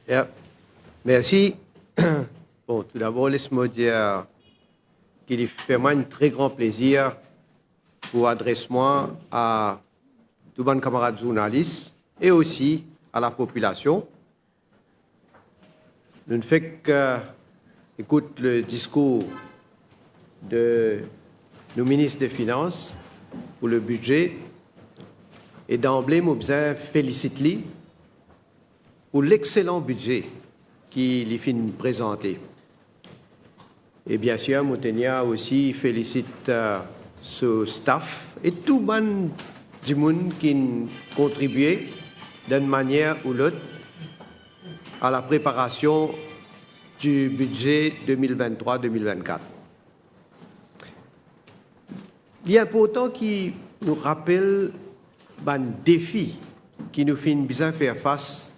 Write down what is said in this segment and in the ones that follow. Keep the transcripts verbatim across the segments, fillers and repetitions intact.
Ya, mersi. Bon, toudabor, les mo dir ki li fer mwa enn tre gran plezir pou adres mwa a tou bann kamarad zournalis e osi a lapopilasion. Nou'nn fek, eh, ekout le diskour de nou minis de finans pou le bidze, e danble mo bizin felisit li pou lexelan bidze ki li finn prezante. E biensir, mo tenir osi felisit, eh, so staff e tou bann dimoun ki'nn kontribie dan enn manier ou lot a lapreparasion di bidze de mil venntrwa de mil vennkat. Li inportan ki nou rapel bann defi ki nou finn bizin fer fas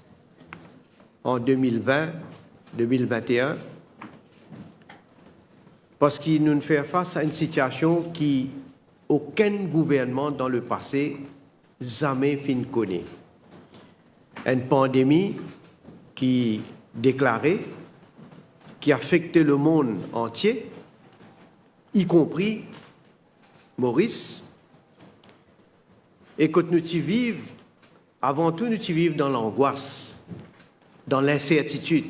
an de mil vin, de mil vinte-enn, parski nou'nn fer fas a enn sitiasion ki okenn gouvernman dan lepase zame finn kone. Enn pandemi ki deklare, ki afekte lemond antie, ikonpri Moris, e kot nou ti viv, avan tou nou ti viv dan langwas, dan linsertitid,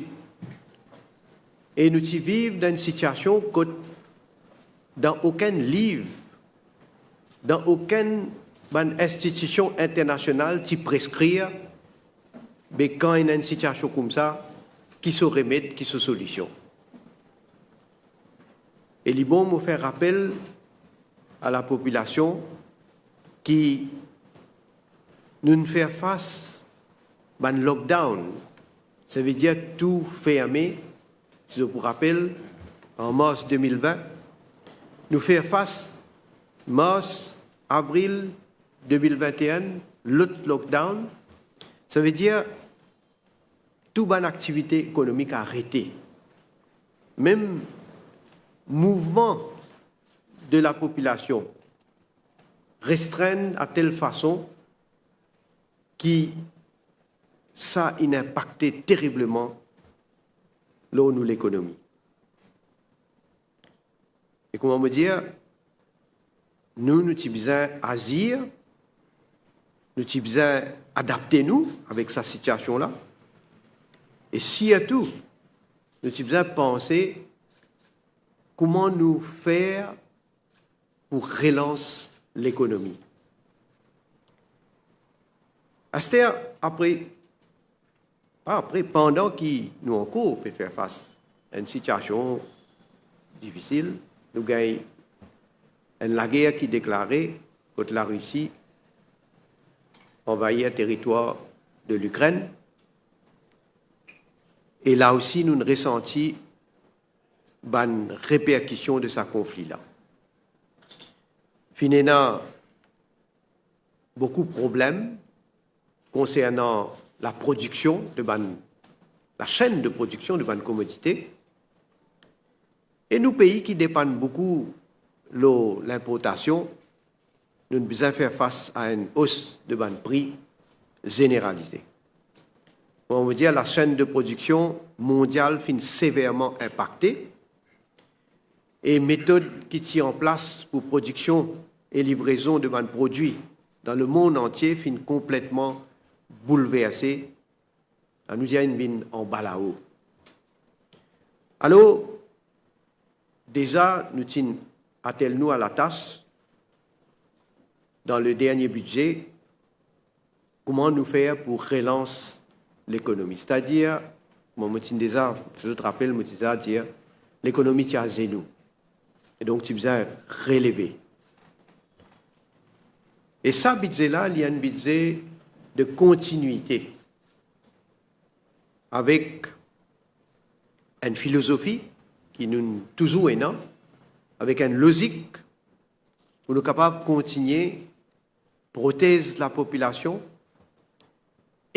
e nou ti viv dan enn sitiasion kot dan okenn liv, dan okenn bann institision internasional ti preskrir, be kan ena enn sitiasion koumsa, ki so remed, ki so solision. E li bon mo fer rapel a lapopilasion ki nou'nn fer fas bann lockdown, savedir tou ferme, si zot pou rapel, an mars de mil vin, nou fer fas mars, avril de mil vinte-enn, lot lockdown, savedir tou bann aktivite ekonomik arete. Mem mouvman de lapopilasion restrenn a tel fason ki sa inn inpakte teribleman lor nou lekonomi. E kouma mo dir, nou, nou ti bizin azir, nou ti bizin adapte nou avek sa sitiasion la, e sirtou, nou ti bizin panse kouma nou fer pou relans lekonomi. Aster, apre, pa apre, pandan ki nou ankor pe fer fas enn sitiasion difisil, nou gagn enn lager ki deklare kot Larisi anvayir teritwar de Likrenn, e la osi nou resanti bann reperkision de sa konfli la. Finn ena boukou problem konsernan laprodiksion de bann, lasenn de prodiksion de bann komodite. E nou pei ki depann boukou lor linportasion, nou bizin fer fas a enn os de bann pri zeneralize. Bon, on va dir, lasenn de prodiksion mondial finn severman inpakte, e metod ki ti an plas pou prodiksion e livrezon de bann prodwi dan lemond antie finn konpletman boulverse, anou dir inn vinn anba lao. Alor, deza nou ti atel nou a latas dan le dernie bidze, kouma nou fer pou relans lekonomi. Setadir, mo, mo ti deza, zot rapel, mo ti deza dir, lekonomi ti azenou. E donk, ti bizin releve. E sa bidze la, li enn bidze de kontinuite avek enn filozofi ki nou touzour ena, avek enn lozik pou nou kapav kontigne protez lapopilasion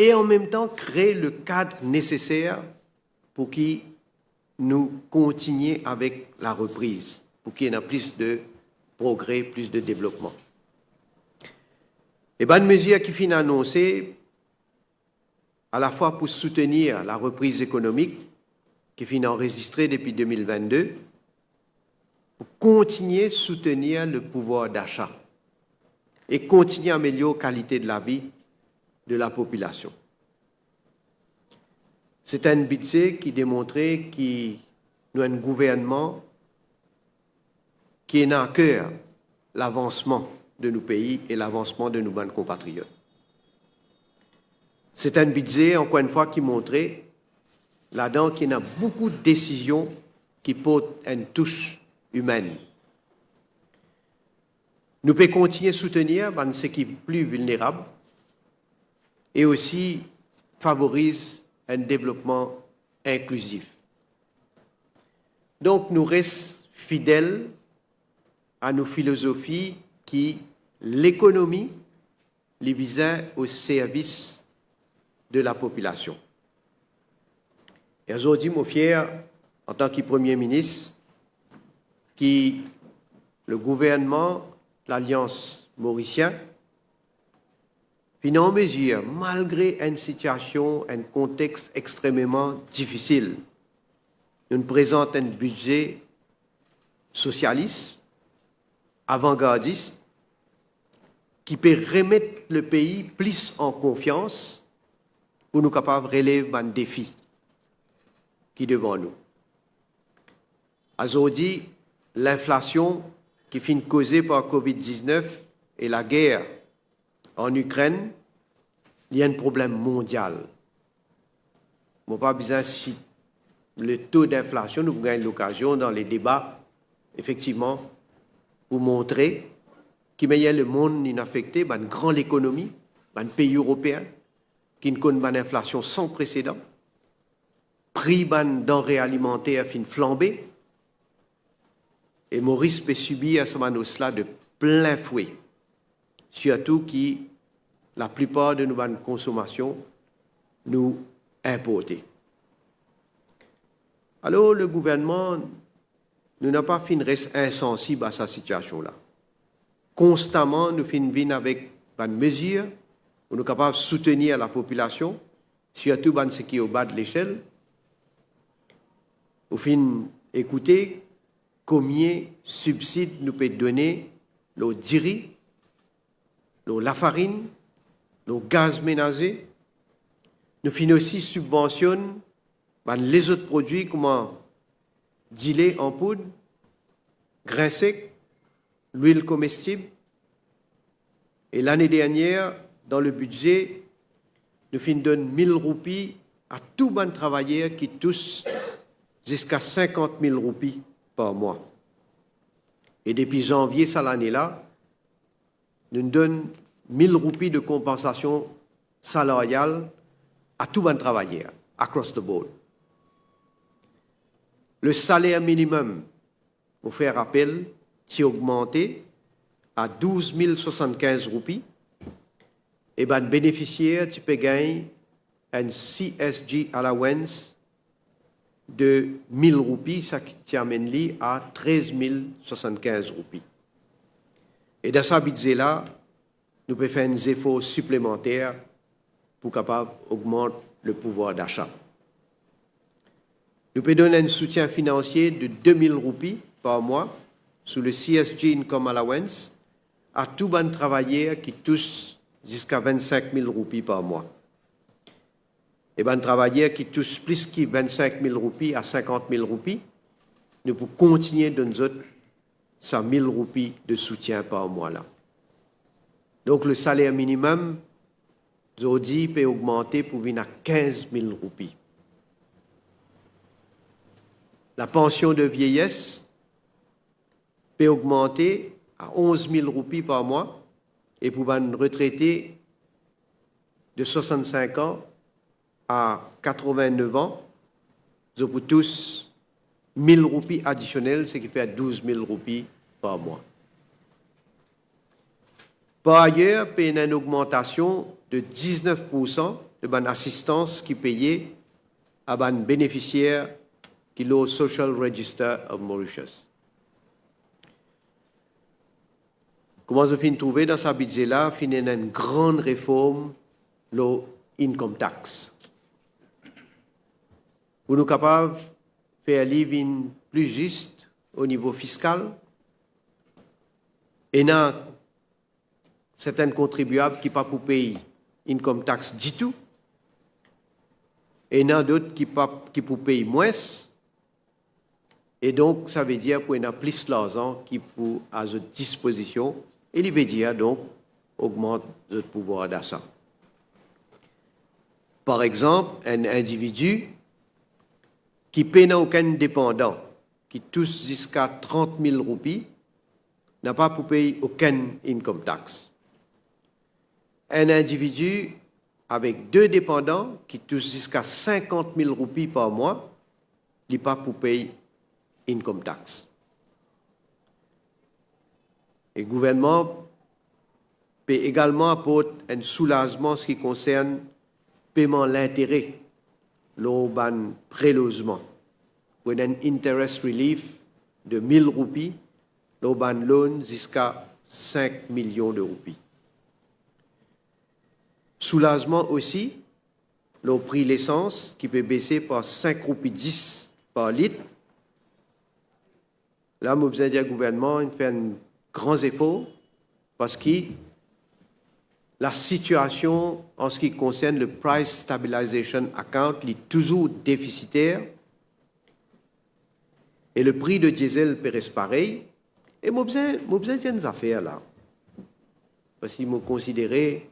e anmemtan kree le kad neseser pou ki nou kontigne avek larepriz, pou ki ena plis de progre, plis de devlopman. E bann mezir ki finn anonse, alafwa pou soutenir larepriz ekonomik ki finn anrezistre depi de mil vennde, pou kontigne soutenir lepouvwar dasa e kontigne amelior kalite de lavi de lapopilasion. Se enn bidze ki demontre ki nou enn gouvernman ki ena aker lavansman de nou pei e lavansman de nou bann konpatriot. Se enn bidze, ankor enn fwa, ki montre ladan ki ena boukou desizion ki port enn tous imenn. Nou pe kontigne soutenir bann seki pli vilnerab e osi favoriz enn devlopman inklizif. Donk, nou res fidel a nou filozofi ki lekonomi, li bizin o servis de lapopilasion. E azordi, mo fier, antan ki Premie Minis, ki legouvernman Lalians Morisien finn an mezir, malgre enn sitiasion, enn kontex extrememan difisil, nou'nn prezant enn bidze sosialis, avangardis, ki pe remet lepei plis an konfians pou nou kapav relev bann defi ki devan nou. Azordi, linflasion ki finn koze par Covid diznef e lager an Ikrenn, li enn problem mondial. Mo pa bizin sit leto dinflasion, nou pou gagn lokazion dan le deba, efektivman, pou montre ki manier lemonn inn afekte, bann gran lekonomi, bann pei eropeen, ki'nn konn bann inflasion san presedan, pri bann danre alimanter finn flanbe, e Moris pe sibir sa bann os la de plin fwe, sirtou ki laplipar de nou bann konsomasion nou inporte. Alor, legouvernman, nou napa finn res insansib a sa sitiasion la. Konstaman, nou finn vinn avek bann mezir pou nou kapav soutenir lapopilasion, sirtou bann seki o ba de lesel. Ou finn ekoute komie sibsid nou pe done lor diri, lor lafarinn, lor gaz menaze. Nou finn osi sibvansionn bann lezot prodwi kouma dile an poud, grin sek, lwil komestib. E lane dernier, dan le bidze, nou finn donn mil roupi a tou bann travayer ki tous ziska sinkant mil roupi par mwa. E depi zanvie sa lane la, nou donn mil roupi de konpansasion salarial a tou bann travayer, across the board. Le saler minimem, mo fer rapel, ti ogmante a douz mil swasann-kinz roupi, e bann benefisier ti pe gagn enn C S G allowance de mil roupi, sa ki ti amenn li a trez mil swasann-kinz roupi. E dan sa bidze la, nou pe fer enn zefor siplemanter pou kapav ogmant lepouvwar dasa. Nou pe donn enn soutien finansie de de mil roupi par mwa sou le C S G income allowance a tou bann travayer ki tous ziska vinn-sink mil roupi par mwa. E bann travayer ki tous plis ki vinn-sink mil roupi a sinkant mil roupi, nou pou kontigne donn zot sa mil roupi de soutien par mwa la. Donk, le saler minimem, zordi, pe ogmante pou vinn a kinz mil roupi. Lapansion de vieyes pe ogmante a onz mil roupi par mwa, e pou bann retrete de swasann-sink an a katrovin-nef an, zot pou tous mil roupi adisionel, seki fer douz mil roupi par mwa. Par ayer, pe ena enn ogmantasion de diznef poursan de bann asistans ki peye a bann benefisier ki lor Social Register of Mauritius. Kouma zot finn trouve dan sa bidze la, finn ena enn gran reform lor income tax. pou nou kapav fer li vinn pli zis o nivo fiskal. Ena sertin kontribiab ki pa pou pey income tax ditou, ena dot ki pa, ki pou pey mwins, e donk, savedir pou ena plis larzan ki pou a zot dispozision, e li vedir, donk, ogmant zot pouvwar dasa. Par exanp, enn individi ki pena okenn depandan, ki tous ziska trant mil roupi, napa pou pey okenn income tax. Enn individi avek de depandan ki tous ziska sinkant mil roupi par mwa, li pa pou pey income tax. E gouvernman pe egalman aport enn soulazman an se ki konsern peman lintere lor bann pre lozman, pou ena enn interest relief de mil roupi lor bann loan ziska sink milion de roupi. Soulazman osi lor pri lesans ki pe bese par sink roupi dis par lit. La, mo bizin dir gouvernman inn fer enn gran zefor, parski lasitiasion an se ki konsern le price stabilization account, li touzour defisiter, e le pri de diesel pe res parey. E mo bizin, mo bizin dir enn zafer la, parski mo konsidere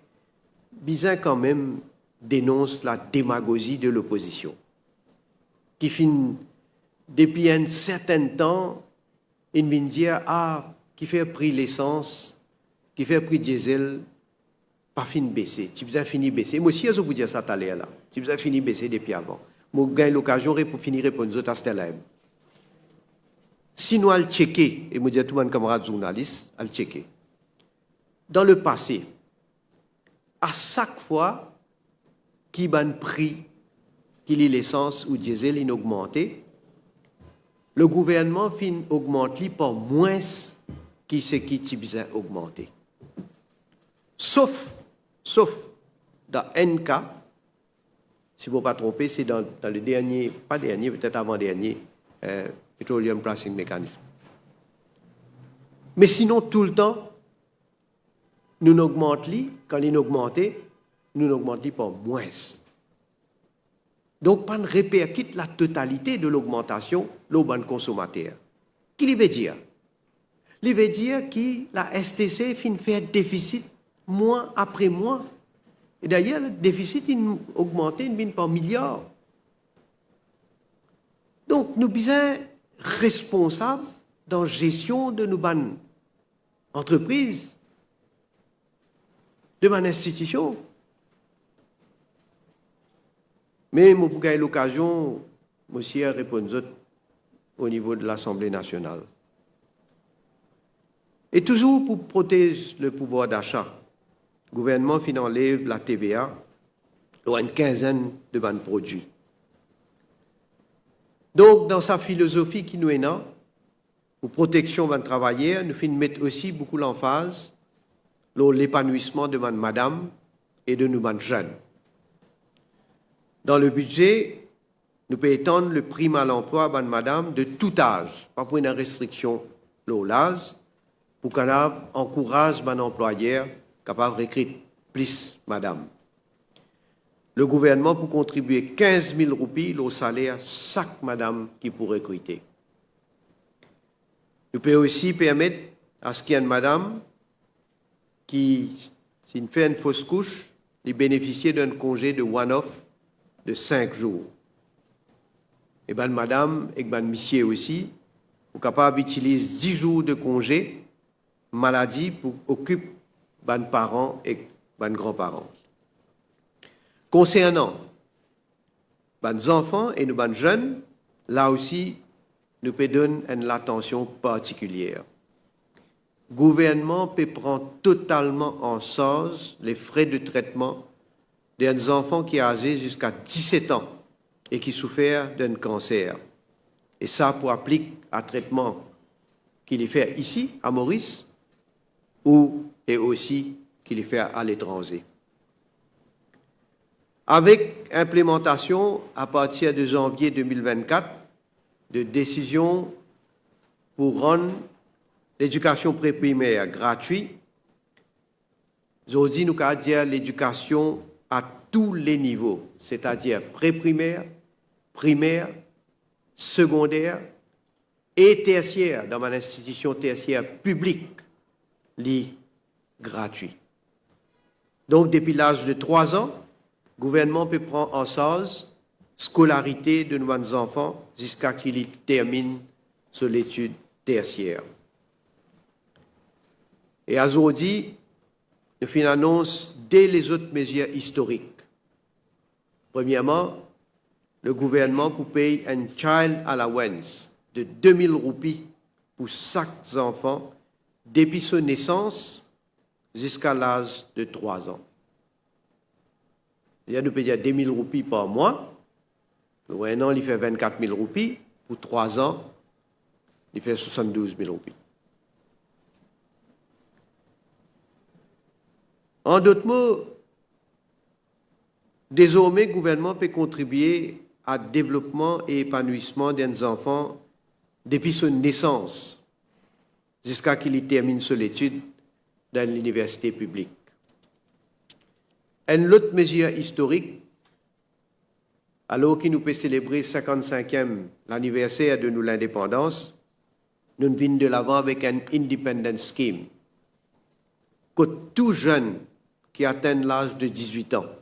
bizin kanmem denons lademagozi de lopozision, ki finn, depi enn sertin tan, inn vinn dir, "Ah, kifer pri lesans, kifer pri diesel pa finn bese, ti bizin fini bese." Mo sir zot pou dir sa taler la, "Ti bizin fini bese depi avan." Mo gagn lokazion rep-, fini reponn zot aster la mem. Si nou al tcheke, e mo dir tou bann kamarad zournalis, al tcheke. Dan lepase, a sak fwa ki bann pri, ki li lesans ou diesel inn ogmante, le gouvernman finn ogmant li par mwins ki seki ti bizin ogmante. Sof, sof dan enn ka, si mo pa tronpe, se dan, dan le dernie, pa dernie, petet avan dernie, eh, Petroleum Pricing Mechanism. Me sinon, toultan, nou ogmant li, kan li ogmante, nou ogmant li par mwins. Donk, pa'nn reperkit latotalite de logmantasion lor bann konsomater. Ki li vedir? Li vedir ki la S T C finn fer defisit mwa apre mwa. E dayer, defisit inn ogmante, inn vinn par miliar. Donk, nou bizin responsab dan zestion de nou bann antrepriz, de bann institision. Me mo pou gagn lokazion, mo sir, reponn zot o nivo de Lasanble Nasional. E touzour pou protez le pouvwar dasa, gouvernman finn anlev la T V A lor enn kinzenn de bann prodwi. Donk, dan sa filozofi ki nou ena, pou proteksion bann travayer, nou finn met osi boukou lanfaz lor lepanwisman de bann madam e de nou bann zenn. Dan le bize, nou pe etann le prim a lanplwa bann madam de tou az, pa pou ena restriksion lor laz, pou kapav ankouraz bann anplwayer kapav rekrit plis madam. Le gouvernman pou kontribie kinz mil roupi lor saler sak madam ki pou rekrite. Nou pe osi permet a se ki enn madam ki, si inn fer enn fos kous, li benefisie dan enn konze de one-off de sink zour. E bann madam ek bann misie osi pou kapav itiliz dis zour de konze maladi pou okip bann paran ek bann granparan. Konsernan bann zanfan e nou bann zenn, la osi nou pe donn enn latansion partikilier. Gouvernman pe pran totalman an sarz le fre de tretman de enn zanfan ki aze ziska diset an e ki soufer d'enn kanser. E sa pou aplik a tretman ki li fer isi, a Moris, ou e osi ki li fer aletranze. Avek inplemantasion, apartir de zanvie de mil vennkat, de desizion pou rann ledikasion pre-primer gratwi, zordi nou kapav dir ledikasion a tou le nivo, setadir pre-primer, primer, segonder e tersier dan bann institision tersier piblik, li gratwi. Donk, depi laz de trwa an, gouvernman pe pran an sarz skolarite de nou bann zanfan ziska ki li terminn so letid tersier. E azordi, nou finn anons de lezot mezir istorik. Premierman, le gouvernman pou pey enn child allowance de de mil roupi pou sak zanfan depi so nesans ziska laz de trwa an. Setadir, nou pe dir de mil roupi par mwa, pou enn an, li fer vennkat mil roupi, pou trwa an, li fer swasanndouz mil roupi. An dot mo, dezorme, gouvernman pe kontribie a devlopman e epanwisman d'enn zanfan depi so nesans ziska ki li terminn so letid dan liniversite piblik. Enn lot mezir istorik, alor ki nou pe selebre sinkannsinkiem laniverser de nou lindepandans, nou vinn delavan avek enn Independence Scheme, kot tou zenn ki atenn laz de dizwit an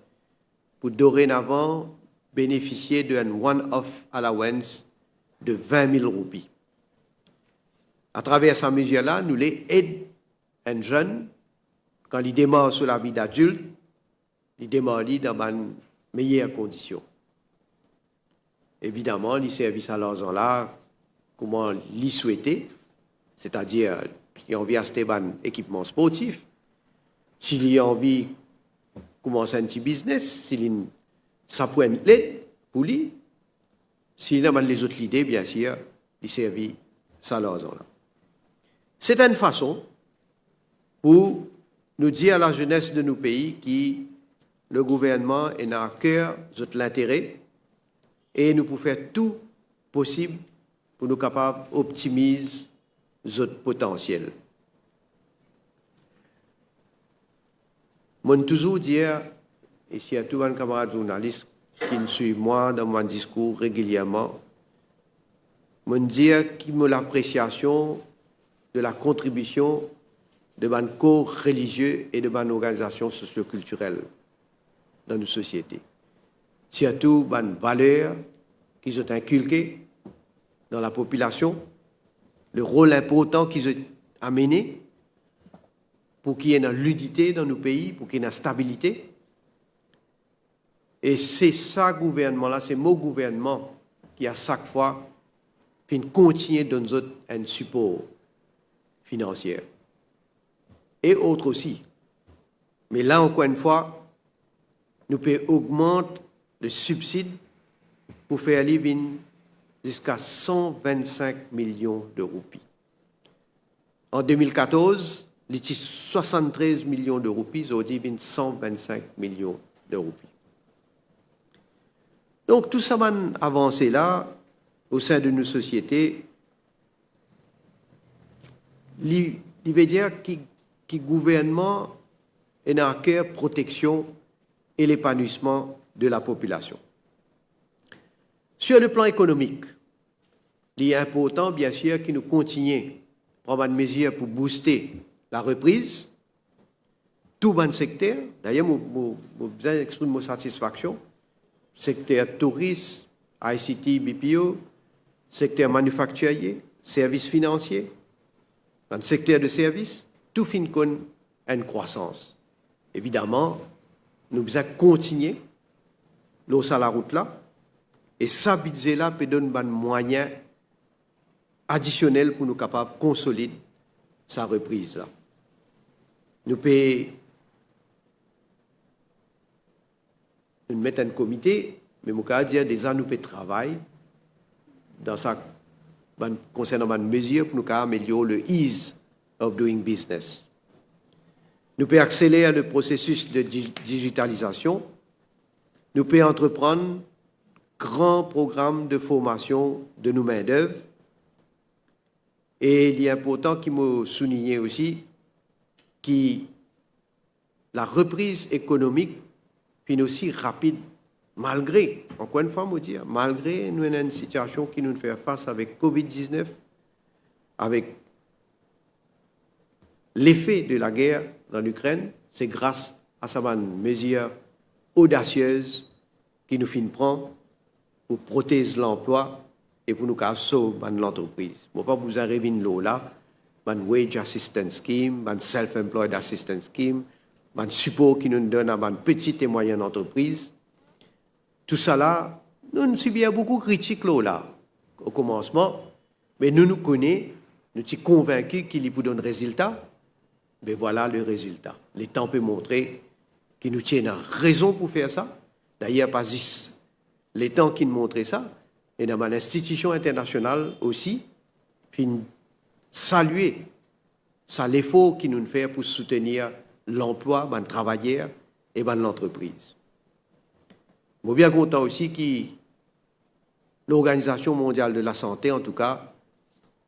pou dorenavan benefisie de enn one-off allowance de vin mil roupi. Atraver sa mezir la, nou le ed enn zenn, kan li demar so lavi dadilt, li demar li dan bann meyer kondision. Evidaman, li servi sa larzan la kouma li swete, setadir, li anvi aste bann ekipman sportif, si li anvi koumans enn ti biznes, si li, sa pou enn led pou li, si li ena bann lezot lide, biensir, li servi sa larzan la. Se enn fason pou nou dir a lazenes de nou pei ki le gouvernman ena a ker zot lintere e nou pou fer tou posib pou nou kapav optimiz zot potansiel. Monn touzour dir, e sirtou bann kamarad zournalis ki'nn swiv mwa dan mo bann diskour regilierman, monn dir ki mo lapresiasion de lakontribision de bann kor relizie e de bann organizasion sosiokiltirel dan nou sosiete. Sirtou bann valer ki zot inkilke dan lapopilasion, le rol inportan ki zot amene pou ki ena linite dan nou pei, pou ki ena stabilite. E se sa gouvernman la, se mo gouvernman ki a sak fwa finn kontigne donn zot enn sipor finansie. E ot osi. Me la, ankor enn fwa, nou pe ogmant le sibsid pou fer li vinn ziska san vinn-sink milion de roupi. An de mil katorz, li ti swasann-trez milion de roupi, zordi vinn san vinn-sink milion de roupi. Donk, tou sa bann avanse la, o sin de nou sosiete, li, li ve dir ki, ki gouvernman ena a ker proteksion e lepanwisman de lapopilasion. Sur le plan ekonomik, li inportan, biensir, ki nou kontigne pran bann mezir pou bouste larepriz, tou bann sekter. Dayer, mo, mo, mo bizin exprim mo satisfaksion, sekter touris, I C T, B P O, sekter manifaktirie, servis finansie, bann sekter de servis, tou finn konn enn krwasans. Evidaman, nou bizin kontigne lor sa larout la, e sa bidze la pe donn bann mwayin adisionel pou nou kapav konsolid sa repriz la. Nou pe, nou met enn komite, me mo kapav dir deza nou pe travay dan sa bann, konsernan bann mezir pou nou kapav amelior le ease of doing business. Nou pe akseler le prosesis de di-, dizitalizasion, nou pe antreprann gran program de formasion de nou mindev. E li inportan ki mo souligne osi ki larepriz ekonomik finn osi rapid, malgre, ankor enn fwa mo dir, malgre nou ena enn sitiasion ki nou fer fas avek covid diznef, avek lefe de lager dan Likrenn, se gras a sa bann mezir odasiez ki nou finn pran pou protez lanplwa e pou nou kapav sov bann lantrepriz. Mo pa bizin revinn lor la, bann wage assistance scheme, bann self-employed assistance scheme, bann sipor ki nou donn a bann petit e mwayin lantrepriz. Tousala, nou, nou ti bien boukou kritik lor la, o komansman, me nou, nou kone, nou ti konvinki ki li pou donn rezilta. Be vwala le rezilta. Letan pe montre ki nou ti ena rezon pou fer sa. Dayer, pa zis letan ki'nn montre sa, ena bann institision internasional osi finn salie sa lefor ki nou'nn fer pou soutenir lanplwa, bann travayer e bann lantrepriz. Mo bien kontan osi ki Lorganizasion Mondial de Lasante, antouka,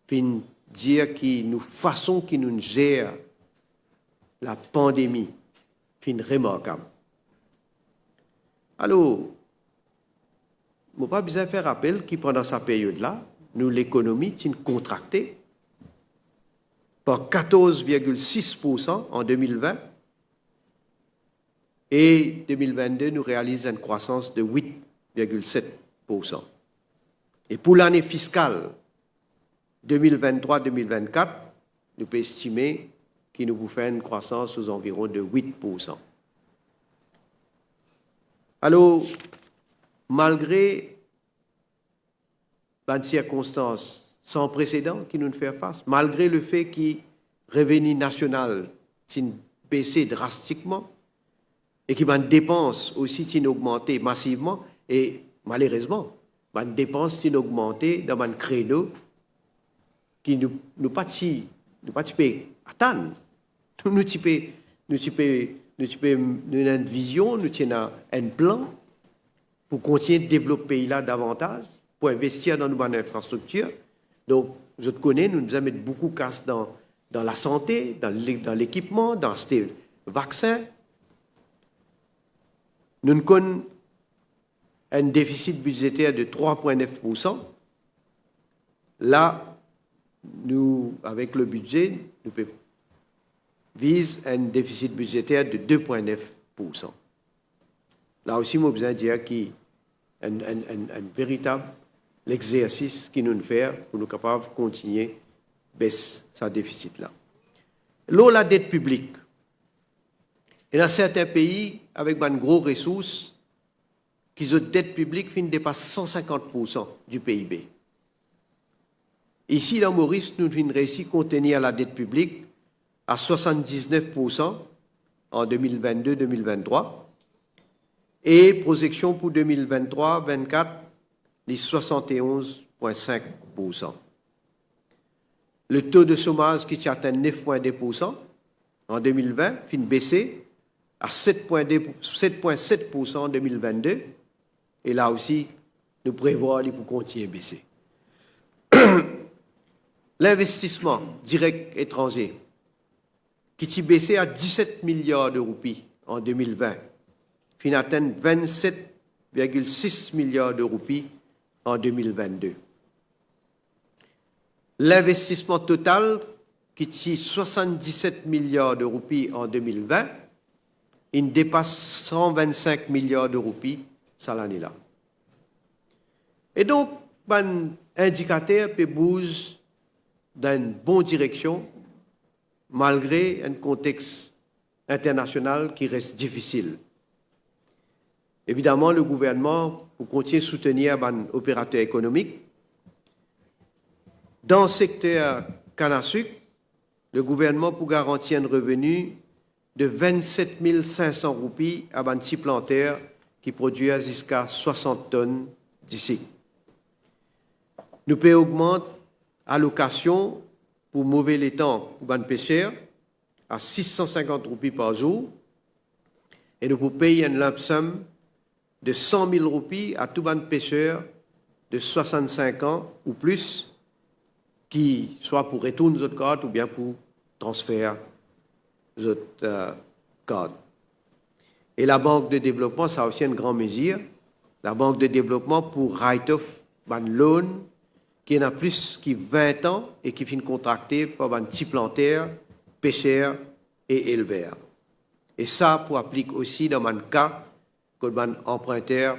finn dir ki nou fason ki nou'nn zer lapandemi finn remarkab. Alor, mo pa bizin fer rapel ki pandan sa period la, nou lekonomi ti'nn kontrakte par katorz virgil sis poursan an de mil vin, e de mil vennde, nou realiz enn krwasans de wit virgil set poursan. E pou lane fiskal de mil venntrwa, de mil vennkat, nou pe estime ki nou pou fer enn krwasans ozanviron de wit poursan. Alor, malgre bann sirkonstans san presedan ki nou'nn fer fas, malgre lefe ki reveni nasional ti'nn bese drastikman e ki bann depans osi ti'nn ogmante masivman, e malerezman, bann depans ti'nn ogmante dan bann kreno ki nou, nou pa ti, nou pa ti pe atann. Nou, nou ti pe, nou ti pe, nou ti pe, nou ena enn vizion, nou ti ena enn plan pou kontign devlop pei la davantaz, pou investir dan nou bann infrastriktir. Donk, zot kone, nou bizin met boukou kas dan, dan lasante, dan le-, dan lekipman, dan aste vaksin. Nou'nn konn enn defisit bidzeter de trwa pwin nef poursan. La, nou, avek le bidze, nou pe viz enn defisit bidzeter de de pwin nef poursan. La osi, mo bizin dir ki enn, enn, enn, enn veritab lexersis ki nou'nn fer pou nou kapav kontign bes sa defisit la. Lor ladet piblik, ena sertin pei avek bann gro resours ki zot det piblik finn depas san sinkant poursan di P I B. Isi, dan Moris, nou finn reysi kontenir ladet piblik a swasann-diz-nef poursan an de mil vennde, de mil venntrwa, e prozeksion pou de mil venntrwa vennkat, li swasann-e-onz pwin sink poursan. Le to de somaz ki ti atenn nef pwin de poursan an de mil vin finn bese a set pwin de, set pwin set poursan an de mil vennde, e la osi, nou prevwar li pou kontign bese. Linvestisman direk etranze, ki ti bese a diset miliar de roupi an de mil vin, finn atenn vennset virgil sis miliar de roupi an de mil vennde. Linvestisman total, ki ti swasann-diset miliar de roupi an de mil vin, inn depas san vinn-sink miliar de roupi sa lane la. E donk, bann indikater pe bouz dan enn bon direksion, malgre enn kontex internasional ki res difisil. Evidaman, le gouvernman pou kontign soutenir bann operater ekonomik. Dan sekter kann a sik, le gouvernman pou garanti enn reveni de vinn-set mil sink san roupi a bann ti planter ki prodwir ziska swasant tonn disik. Nou pe ogmant alokasion pou move letan pou bann peser a sis san sinkant roupi par zour, e nou pou pey enn lump sum de san mil roupi a tou bann peser de swasann-sink an ou plis, ki swa pou retourn zot kart oubien pou transfer zot, eh, kart. E Labank de Devlopman, sa osi enn gran mezir, Labank de Devlopman pou write off bann loan ki ena plis ki vin an e ki finn kontrakte par bann ti planter, peser e elver. E sa pou aplik osi dan bann ka kot bann anprinter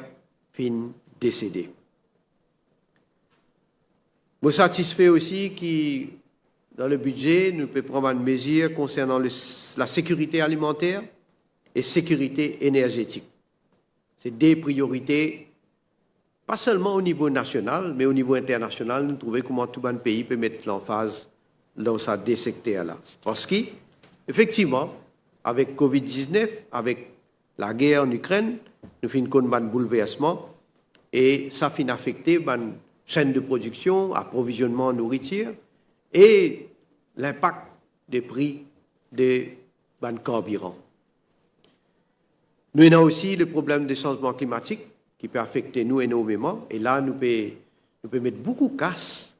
finn desede. Mo satisfe osi ki dan le bidze, nou pe pran bann mezir konsernan le, lasekirite alimanter e sekirite enerzetik. Se de priorite, pa selman o nivo nasional, me o nivo internasional, nou trouve kouma tou bann pei pe met lanfaz lor sa de sekter la. Parski, efektivman, avek covid diznef, avek lager an Ikrenn, nou finn konn bann boulversman, e sa finn afekte bann senn de prodiksion, aprovizionman nouritir, e linpak de pri de bann karbiran. Nou ena osi le problem de sanzman klimatik ki pe afekte nou enormeman, e la nou pe, nou pe met boukou kas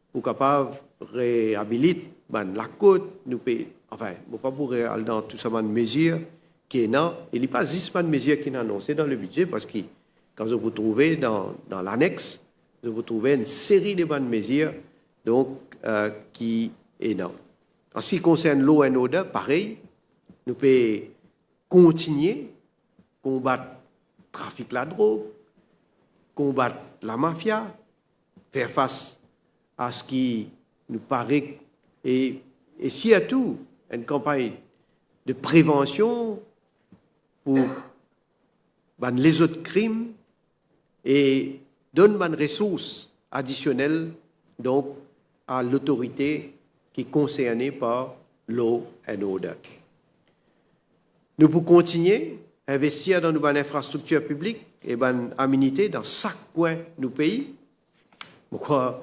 pou kapav reabilit bann lakot, nou pe, anfin, mo pa pou re-, al dan tou sa bann mezir ki ena, e li pa zis bann mezir ki inn anonse dan le bidze, parski kan zot pou trouve dan, dan lanex, zot pou trouve enn seri de bann mezir, donk, eh, ki ena. An se ki konsern law and order, parey, nou pe kontigne konbat trafik ladrog, konbat lamafia, fer fas a seki nou pare e, e sirtou enn kanpagn de prevansion pou bann lezot krim e donn bann resours adisionel, donk, a lotorite ki konserne par law and order. Nou pou kontigne investir dan nou bann infrastriktir piblik e bann aminite dan sak kwin nou pei. Mo krwar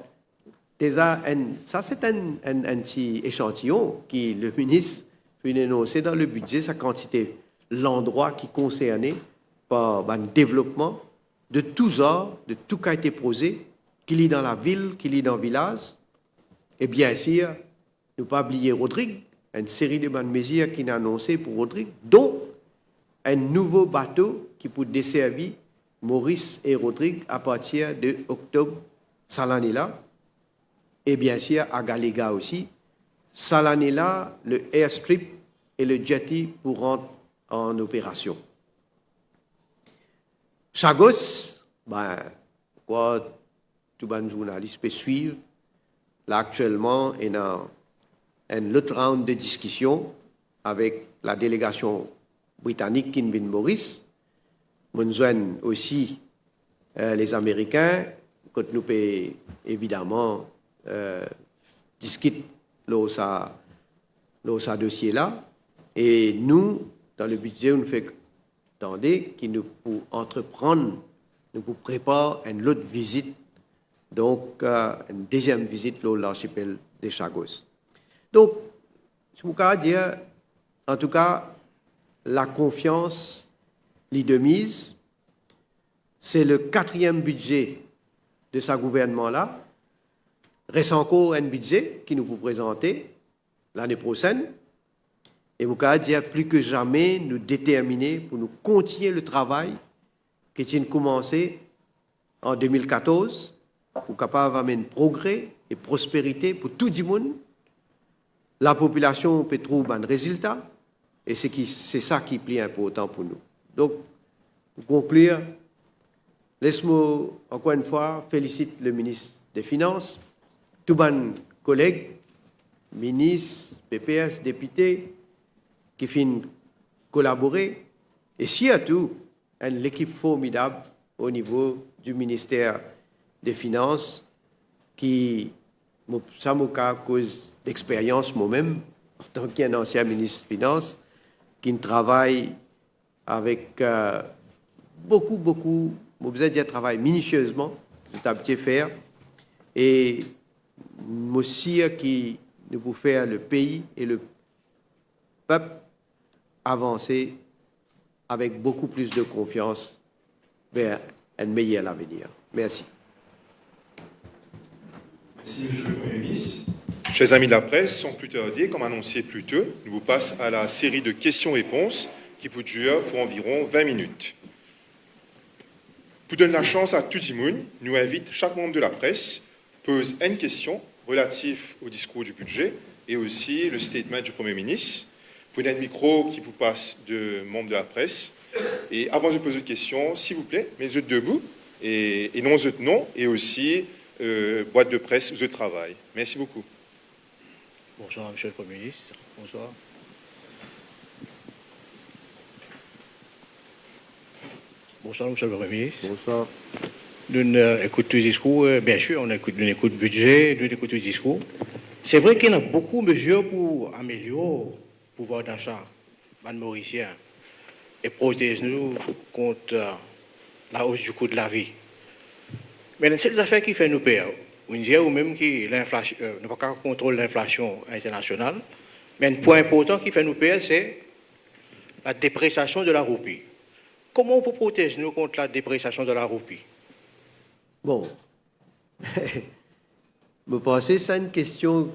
deza enn, sa se enn, enn, enn ti echantiyon ki le minis finn anonse dan le bidze, sa kantite landrwa ki konserne par bann devlopman de tou zar, de tou kalite proze, ki li dan lavil, ki li dan vilaz. E biensir, nou pa bliye Rodrig, enn seri de bann mezir ki inn anonse pou Rodrig, don enn nouvo bato ki pou deservi Moris e Rodrig apartir de oktob sa lane la. E biensir, a Galega osi. Sa lane la, le airstrip e le jetty pou rant an operasion. Chagos, ben, mo krwar tou bann zournalis pe swiv. La, aktielman, ena enn lot round de diskision avek la delegasion britanik ki'nn vinn Moris. Mo'nn zwenn osi, eh, Lezamerikin, kot nou pe evidaman, eh, diskit lor sa, lor sa dosie la. E nou, dan le bidze, nou fer tande ki nou pou antreprann, nou pou prepar enn lot vizit, donk, eh, enn deziem vizit lor larsipel de Chagos. Donk, si mo kapav dir, antouka, lakonfians li demiz. Se le katriem bidze de sa gouvernman la. Res ankor enn bidze ki nou pou prezante lane prosenn. E mo kapav dir pli ki zame, nou determine pou nou kontigne le travay ki ti'nn koumanse an de mil katorz, pou kapav amenn progre e prosperite pou tou dimoun. Lapopilasion pe trouv bann rezilta, e se ki, se sa ki pli inportan pou nou. Donk, pou konklir, les mo, ankor enn fwa, felisit le minis de Finans, tou bann koleg, minis, P P S, depite, ki finn kolabore, e sirtou enn lekip formidab o nivo di Minister de Finans, ki, mo, sa mo kapav koz dexperyans momem, antan ki enn ansien minis finans, ki'nn travay avek, eh, boukou, boukou, mo bizin dir travay minisiezman, zot abitie fer, e mo sir ki nou pou fer le pei e le pep avanse avek boukou plis de konfians vers un meilleur avenir. Merci. Merci, Monsieur le Premier ministre. Chers amis de la presse, sans plus tarder, comme annoncé plus tôt, nous vous passe à la série de questions-réponses qui vous dure pour environ vingt minutes. Pou donn lasans a tou dimoun, nou invit sak manm de la pres poz enn kestion relatif o diskour di bidze e osi le statement di Premie Minis. Pou ena enn mikro ki pou pas de manm de la pres. E avan zot poz zot kestion, silvouple, met zot debou e, e non zot nom e osi, euh, bwat de pres ou zot travay. Mersi boukou. Bonsoir, Monsieur le Premier ministre. Bonsoir. Bonsoir, Monsieur le Premier ministre. Bonsoir. Nous, euh, écoute tout discours, euh, bien sûr, on écoute, on écoute budget, on écoute tout discours. C'est vrai qu'il y a beaucoup de mesures pour améliorer le pouvoir d'achat bann Morisien e protez nou kont, euh, la hausse du coût de la vie. Me enn sel zafer ki fer nou per, ou dir ou mem ki linflasion, euh, nou pa kapav kontrol linflasion internasional, me enn pwin inportan ki fer nou per, se la depresiasion de la roupi. Kouma ou pou protez nou kont la depresiasion de la roupi? Bon, mo panse sa enn kestion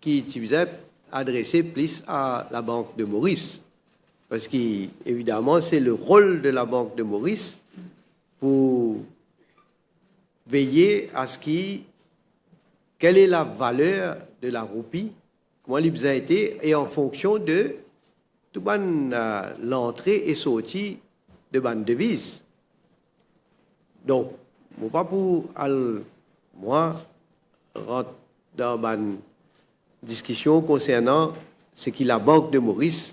ki ti bizin adrese plis a Labank de Moris. Parski, evidaman, se le rol de Labank de Moris pou veye a se ki, quelle est la valeur de la roupie, kouma li bizin ete, e an fonksion de tou bann, euh, lantre e sorti de bann deviz. Donk, mo pa pou al, mwa, rant dan bann diskision konsernan seki Labank de Moris,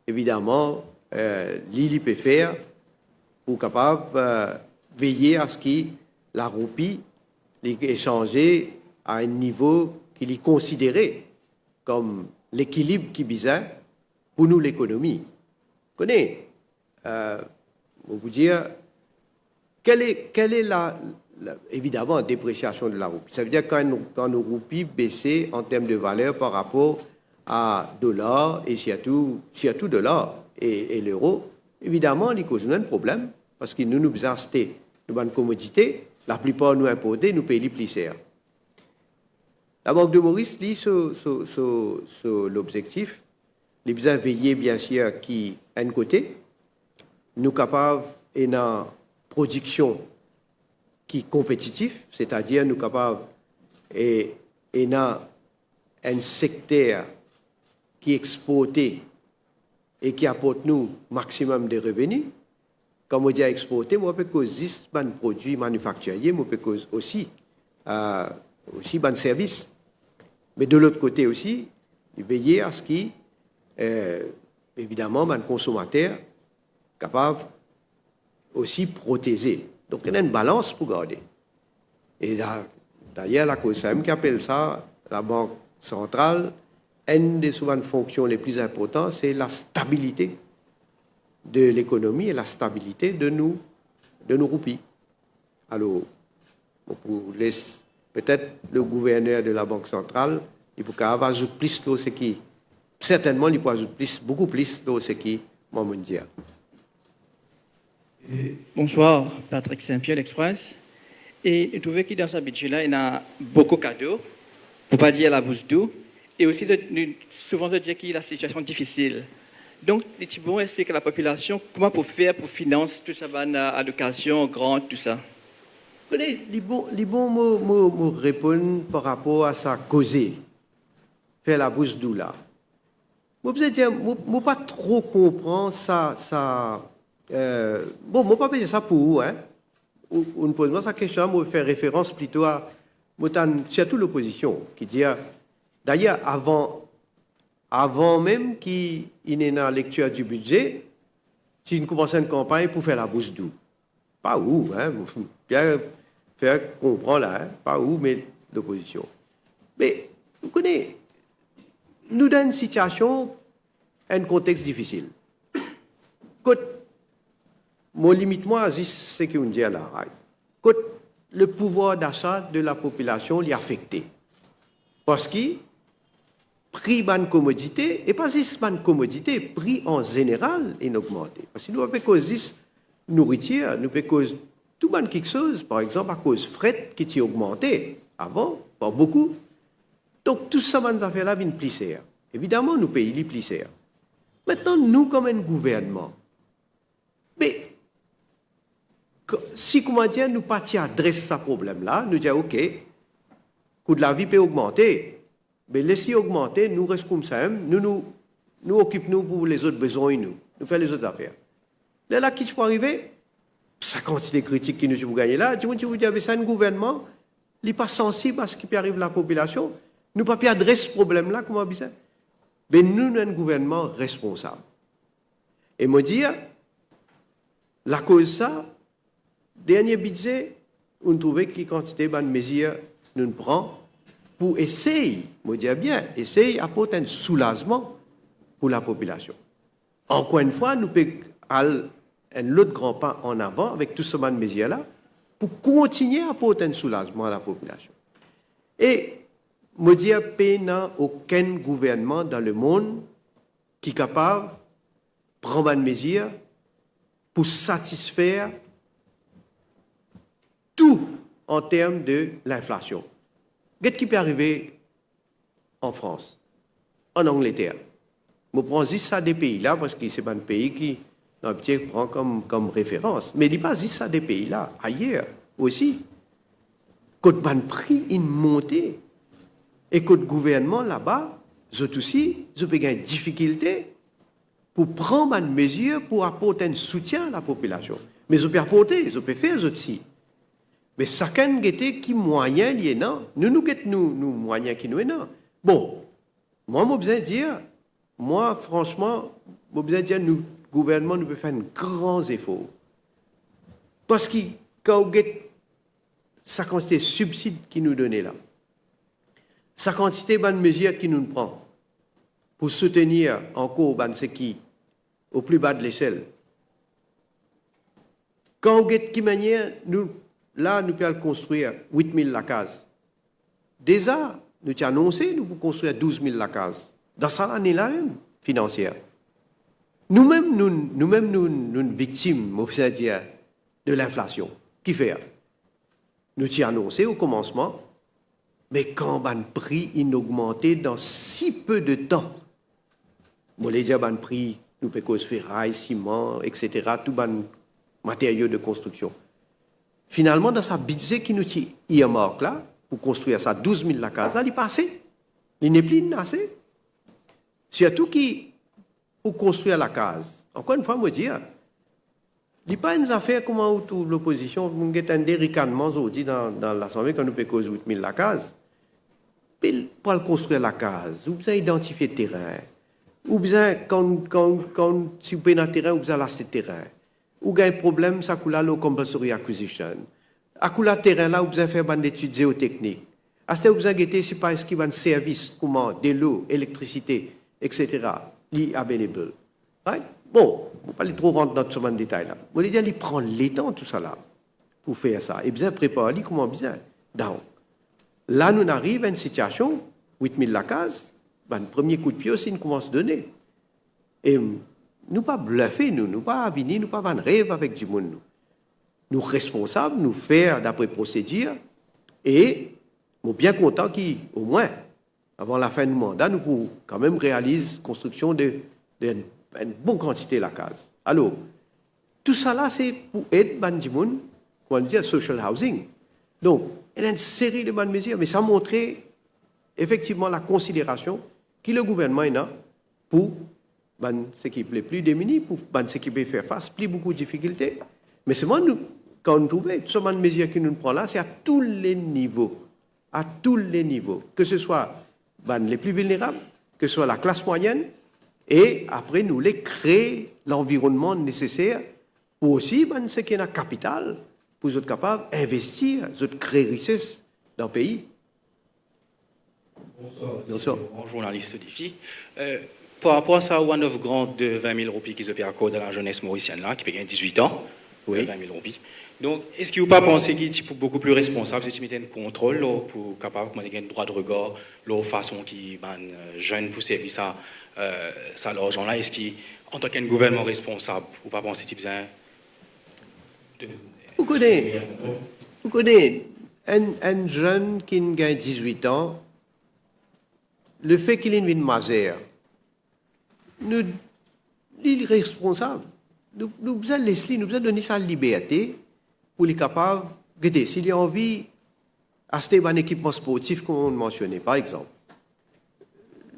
evidaman, euh, li, li pe fer pou kapav, euh, veye a se ki laroupi, li sanze a enn nivo ki li konsidere kom lekilib ki bizin pou nou lekonomi. Kone, euh, mo pou dir, quelle est, quelle est la, la, évidemment, dépréciation de la roupie. Ça veut dire quand, nou, quand nos roupies baissent en termes de valeur par rapport à dollar et surtout, surtout dollar et, et l'euro, evidaman, li koz nou enn problem, parski nou, nou bizin aste nou bann komodite, laplipar nou inporte, nou pey li pli ser. Labank de Moris, li, so, so, so, so lobzektif, li bizin veye, biensir, ki enn kote, nou kapav ena prodiksion ki konpetitif, setadir nou kapav, e, ena enn sekter ki exporte e ki aport nou maximum de reveni. Kan mo dir exporte, mo pa pe koz zis bann prodwi manifaktirie, mo pe koz osi, euh, osi bann servis. Me de lot kote osi, veye a se ki, euh, evidaman, bann konsomater kapav osi proteze. Donk, ena enn balans pou garde. E la, dayer, lakoz samem ki apel sa Labank Santral, enn de so bann fonksion le pli inportan, se lastabilite de lekonomi e lastabilite de nou, de nou roupi. Alor, mo pou les petet le gouverner de Labank Santral, li pou kapav azout plis lor seki, sertennman, li pou azout plis, boukou plis lor seki mwa mo'nn dir. Bonsoir, Patrick Saint-Pierre, L'Express. E nou trouve ki dan sa bidze la, ena boukou kado, pou pa dir labous dou. E osi, zot, nou, souvan zot dir ki lasitiasion difisil. Donk, li ti bon explik lapopilasion kouma pou fer pou finans tou sa bann, euh, alokasion, grant, tou sa. Kone, li bon, li bon mo, mo, mo reponn par rapor a sa koze, fer labous dou la. Mo bizin dir, mo, mo pa tro konpran sa, sa, euh, bon, mo pa pe dir sa pou ou, hein. Ou, ou'nn poz mwa sa kestion la, mo fer referans plito a, mo tann sirtou lopozision ki dir, dayer, avan, avan mem ki inn ena lektir di bidze, ti inn koumans enn kanpagn pou fer labous dou. Pa ou, hein, mo bien fer konpran la, hein, pa ou, me lopozision. Me, ou kone, nou dan enn sitiasion, enn kontex difisil. Kot, mo limit mwa zis seki ou'nn dir la, right? Kot le pouvwar dasa de lapopilasion, li afekte. Parski pri bann komodite, e pa zis bann komodite, pri an zeneral inn ogmante. Parski nou pa pe koz zis nouritir, nou pe koz tou bann kiksoz, par exanp, akoz fret ki ti ogmante avan, par boukou. Donk, tou sa bann zafer la vinn pli ser. Evidaman, nou pey li pli ser. Aster, nou, kouma enn gouvernman, be, k-, si, kouma dir, nou pa ti adres sa problem la, nou dir, "Ok, kou lavi pe ogmante, be, les li ogmante, nou res koumsa mem, nou, nou, nou okip nou pou lezot bizin nou, nou fer lezot zafer." Lerla ki ti pou arive? Sa kantite kritik ki nou ti pou gagne la, dimoun ti pou dir, "Be, sa enn gouvernman, li pa sansib a seki pe ariv lapopilasion, nou pa pe adres problem la kouma bizin." Be, nou, nou enn gouvernman responsab. E mo dir, lakoz sa, dernie bidze, ou'nn trouve ki kantite bann mezir nou'nn pran pou esey, mo dir bien, esey aport enn soulazman pou lapopilasion. Ankor enn fwa, nou pe al enn lot gran pa an avan avek tou sa bann mezir la pou kontigne aport enn soulazman a lapopilasion. E mo dir, pena okenn gouvernman dan lemonn ki kapav pran bann mezir pou satisfer tou an term de linflasion. Get ki pe arive an Frans, an Angleter. Mo pran zis sa de pei la, parski se bann pei ki nou abitie pran kom, kom referans. Me li pa zis sa de pei la, ayer osi, kot bann pri inn monte, e kot gouvernman laba, zot osi, zot pe gagn difikilte pou pran bann mezir pou aport enn soutien a lapopilasion. Me zot pe aporte, zot pe fer zot si. Me sakenn gete ki mwayin li ena, nou, nou get nou, nou mwayin ki nou ena. Bon, mwa, mo bizin dir, mwa, fransman, mo bizin dir, nou, gouvernman, nou pe fer enn gran zefor. Parski, kan ou get sa kantite sibsid ki nou done la, sa kantite bann mezir ki nou pran pou soutenir ankor bann seki o pli ba de lesel, kan ou get ki manier nou, la, nou pe al konstrir wit mil lakaz. Deza, nou ti anonse nou pou konstrir douz mil lakaz dan sa lane la mem finansie. Noumem, nou, noumem, nou, nou viktim, mo bizin dir, de linflasion. Kifer? Nou ti anonse o komansman, me kan bann pri inn ogmante dan si pe de tan, mo le dir bann pri, nou pe koz feray, siman, etsetera, tou bann materio de konstriksion. Finalman, dan sa bidze ki nou ti earmark la, pou konstrir sa douz mil lakaz la, li pa ase. Li nepli ase. Sirtou ki pou konstrir lakaz. Ankor enn fwa, mo dir, li pa enn zafer kouma ou trouv lopozision, nou get enn de rikannman zordi dan, dan Lasanble kan nou pe koz wit mil lakaz. Be pou al konstrir lakaz, ou bizin idantifie terin. Ou bizin, kan, kan, kan, si ou pena terin, ou bizin al aste terin. Ou gagn problem, sa kou la, lor compulsory acquisition. Akoula terin la, ou bizin fer bann letid zeoteknik. Aster ou bizin gete si pa eski bann servis kouma delo, elektrisite, etsetera, li available. Right? Bon, mo pa le tro rant dan tou sa bann detay la. Mo le dir, li pran letan tou sa la pou fer sa. E bizin prepar li kouma bizin. Donk, la nou ariv enn sitiasion, wit mil lakaz, bann premie koudpie osi inn koumans done. E nou pa blefe, nou, nou pa vini, nou pa vann rev avek dimoun, nou. Nou responsab, nou fer dapre prosedir, e mo bien kontan ki, omwin, avan lafin nou manda, nou pou kanmem realiz konstriksion de, de enn, enn bon kantite lakaz. Alor, tou sa la, se pou ed bann dimoun, kouma nou dir, social housing. Donk, ena enn seri de bann mezir, me sa montre efektivman lakonsiderasion ki le gouvernman ena pou bann seki le pli demini, pou bann seki pe fer fas pli boukou difikilte. Me selman nou, kan nou trouve, tou sa bann mezir ki nou pran la, se a tou le nivo. A tou le nivo. Ke se swa bann le pli vilnerab, ke se swa laklas mwayenn, e apre nou le kree lanvironnman neseser pou osi bann seki ena kapital, pou zot kapav investir, zot kree rises dan pei. Bonswar, Bonswar. Laurent, zournalis Défi. Euh, par rapor a sa one-off grant de vin mil roupi ki zot pe akord a lazenes morisienn la, ki pe gagn dizwit an, Wi. euh, vin mil roupi. Donk, eski ou pa panse ki ti pou boukou pli responsab si ti met enn kontrol lor, pou kapav, kouma dir, gagn drwa de regar lor fason ki bann, euh, zenn pou servi sa, euh, sa larzan la? Eski, antan ki enn gouvernman responsab, ou pa panse ti bizin Ou kone, ou kone, enn, enn zenn ki gagn dizwit an, lefe ki li vinn mazer, nou, li, li responsab. Nou, nou bizin les li, nou bizin donn li sa liberte pou li kapav, gete, si li anvi aste bann ekipman sportif, kouma nou mansione, par exanp,